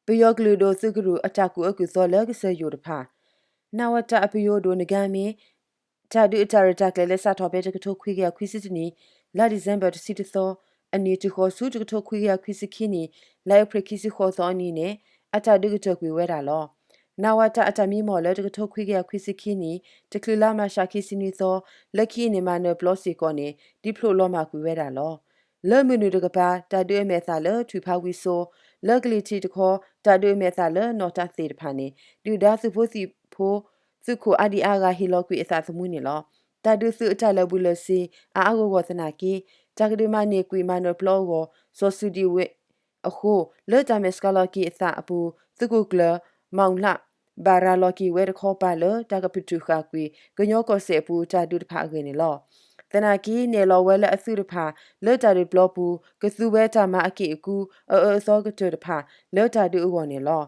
ပယီၤကလုာ်ဒိၣ်သုးကရူၢ်အတၢ်ကူၣ်အၢကူၣ်သီလၢကစၢၢ်ယိာ်တဖၣ် နဝတ အပယိၤဒိၣ်နကါမ့ၢ် တၢ်ဒုးအတၢ်ရဲၣ်တၢ်ကျဲၤလၢစးထီၣ်ဖဲတကထိခွံကယၤခွံဆံတနံၣ် လါဒံၣ်စ့ဘၢၣ်တဆံတသီ အနံၤတုၤဃီၤဆူတကထိခွံကယၤခွံဆံခံနံၣ် လါအ့ဖြ့ၣ်ခံဆံဃိးသီအနံၤန့ၣ် အတၢ်ဒုးကတၢၢ်ကွံာ်ဝဲဒၣ်လီၤ. နဝတ အတၢ်မံမီၢ်လၢတကထိခွံကယၤခွံဆံခံနံၣ် တချုးလါမၤရှးခံဆံနွံသီ လၢခံအံၤန့ၣ်မၤနၢၤပျီစ့ၢ်ကီးန့ၣ် ဒ်ဖျိးလီၤမၢ်ကွံာ်ဝဲဒၣ်လီၤ. လၢမုၢ်နုာ်တကပၤ တၢ်ဒုးအမဲာ်သၣ်လၢထွံၣ်ဖးဝံစိ လၢကလံၤထံးတခီ တၢ်ဒုးအမဲာ်သၣ်လၢနီၣ်တၢ်သ့ၣ်တဖၣ်န့ၣ် ဒုၣ်ဒါသုးဖိသံၣ်ဖိ သုးခိၣ်အါဒံအါဂၤဟ့ၣ်လီၤကွံာ်အသးသမူန့ၣ်လီၤ. တၢ်ဒုးသုးအတၢ်လၢာ်ဘူၣ်လၢာ်စ့ၤ အါအါဂီၢ်ဂီၢ်သနာ်က့ တၢ်ကဒုးမၤန့ၢ်ကွံာ်မၤနၢၤပျီအဂီၢ် စီၤစုၤဒံၣ်ဝ့ၢ်အဃိ လၢတၢ်မဲာ်ဆှးလီၤက့ၤအသးအပူၤ သုးခိၣ်ကျၢၢ် မီၣ်လး ဘၣ်ရၤလီၤက့ၤဝဲတခီပၤလၢတၢ်ကပတုာ်ဃာ်ကွံာ် ကညီကီၢ်စဲၣ်အပူၤတၢ်ဒုးတဖၣ်အဂ့ၢ်န့ၣ်လီၤ. သနာ်က့ နဲၣ်လီၤဝဲလၢအသုးတဖၣ် လၢတၢ်ဒုးပျီပူၤ ကသူဝဲတၢ်မၤအက့ၢ်အကူ အအၢအသီကတၢၢ်တဖၣ် လၢတၢ်ဒုးအဂီၢ်န့ၣ်လီၤ.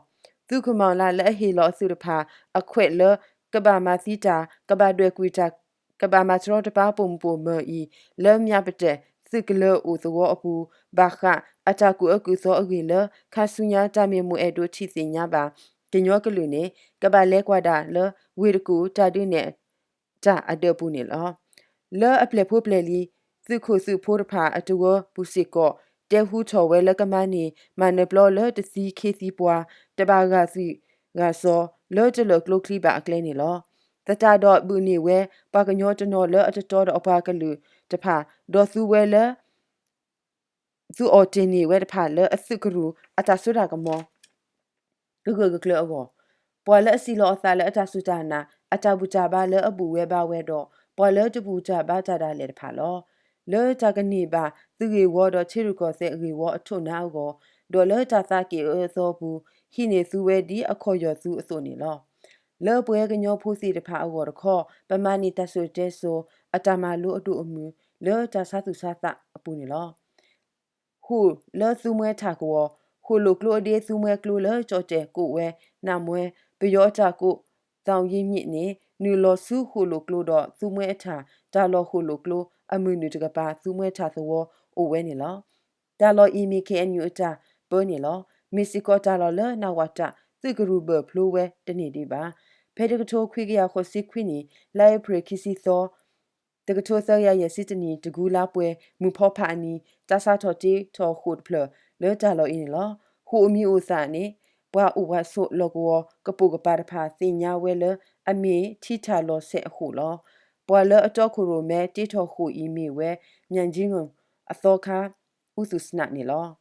သုးခိၣ်မီၣ်လးလၢအဟ့ၣ်လီၤအသုးတဖၣ် အခွဲးလၢကဘၣ်မၤသံတၢ် ကဘၣ်ဒွဲၣ်ကွံာ်တၢ် ကဘၣ်မၤတရီတပါပိာ်မုၣ်ပိာ်မၢၤအံၤ လၢမၠးပတဲာ် သုးကလၢၤအိၣ်သဝီအပူၤ ဘၣ်ဃးအတၢ်ကူၣ်အၢကူၣ်သီအဂ့ၢ်လၢ ခါဆူညါတၢ်မ့ၢ်မိၢ်အဲၣ်ဒိးထံၣ်သ့ၣ်ညါဘၣ် ကညီကလုာ်န့ၣ် ကဘၣ်လဲၤကွၢ်ဒၣ်လၢ ဝ့ၢ်တကူၣ်တၢ်ဒုးနဲၣ် တၢ်အဒၢးပူၤန့ၣ်လီၤ. လၢအပျဲၢ်ဖိပျဲၢ်လံၤ သုးခိၣ်သုးဖိတဖၣ်အတဝၢပူၤစ့ၢ်ကီး တဲဟူထီၣ်ဝဲလၢကမၤန့ၢ် မၤနၢၤပျီလၢတသံခ့သံပှၤ တဘၣ်ဂာ်သွံၣ်ဂာ်စီၤ လၢတလၢာ်ကျိချံဘၣ်အကျဲန့ၣ်လီၤ. သတးဒီးဘုးန့ၢ်ဝဲ ပှၤကညီတနီၤလၢအတတီဒီးအပှၤကလုာ်တဖၣ် ဒီးသူဝဲလၢ သူအီၣ်တ့ၢ်န့ၢ်ဝဲတဖၣ်လၢအသုးကရူၢ် အတၢ်စိတၢ်ကမီၤ ကဂၢၢ်ကကျၢၤအဂီၢ်, ပှၤလၢအစံးလီၤအသးလၢအတၢ်စူၢ်တၢ်နာ် အတၢ်ဘူၣ်တၢ်ဘါလၢအဘူၣ်ဝဲဘါဝဲဒီး ပှၤလၢတဘူၣ်တၢ်ဘါတၢ်ဒၣ်လဲာ်တဖၣ်လီၤ. လၢတၢ်ကန့ၢ်ဘၣ်သုးဂ့ၢ်ဝီဒီးထံရူၢ်ကီၢ်သဲးဂ့ၢ်ဝီအထိးနါအဂီၢ်, ဒီးလၢတၢ်သးက့ၣ်အၢအသီအပူၤ ဟံးန့ၢ်သူဝဲဒ်အခီၣ်ယီၢ်သူအသိးန့ၣ်လီၤ. လၢပှၤကညီဖိသ့ၣ်တဖၣ်အဂီၢ်တခီ ပမၤန့ၢ်တၢ်စိၤတဲစိၤ အတၢ်မၤလိအဒိၣ်အမုၢ် လၢတၢ်ဆါသူၣ်ဆါသးအပူၤန့ၣ်လီၤ. ဃိာ်လၢသူမှဲထၣ်ကဝီၤ, ဃိာ်လိာ်ကျိအဒ့ သူမှဲကျိလၢကၠီၣ်တဲၣ်ကိးဝဲနၢ်မွဲ, ပယီၤအတၢ်ကိး သောင်ရင်းမြစ် န့ၣ် နုာ်လီၤဆူဃိာ်လိာ်ကျိဒီးသူမှဲအထၣ် တၢ်လီၢ်ဃိာ်လိာ်ကျိ အမုၢ်နုာ်တကပၤ သူမှဲထၣ်သဝီအိၣ်ဝဲန့ၣ်လီၤ. တၢ်လီၢ်အံၤမ့ၢ် ခ့ၣ်အဲၣ်ယူၣ် အတၢ်ပၢန့ၣ်လီၤ. မ့ၢ်စ့ၢ်ကီးတၢ်လီၢ်လၢ နဝတ သုးကရူၢ်ဘၢၣ်ဖျိဝဲတန့ၢ်ဒံးဘၣ်. ဖဲတကထိခွံကယၤဃိးဆံခွံနံၣ် လါအ့ဖြ့ၣ်ခံဆံသီ တကထိသၢကယၤယဲၢ်ဆံတနံၣ် တကူလါပှဲၤ မုၢ်ဖီဖးအနံၤ တၢ်စးထီၣ်တ့ထီၣ်ဃိာ်တဖျၢၣ်လၢတၢ်လီၢ်အံၤန့ၣ်လီၤ. ဃိာ်အမံၤအိၣ်သးန့ၣ် ပှၤအိၣ်ပှၤဆိးလီၢ်ကဝီၤ ကပိာ်ကပၤတဖၣ်သ့ၣ်ညါဝဲလၢ အမ့ၢ်ထံထၣ်လီၤဆဲးအဃိာ်လီၤ. ပှၤလၢအတီခိၣ်ရိၣ်မဲတ့ထီၣ်ဃိာ်အံၤမ့ၢ်ဝဲ မၠၣ်ကၠံ အသီခါ အူသူးစနးန့ၣ်လီၤ.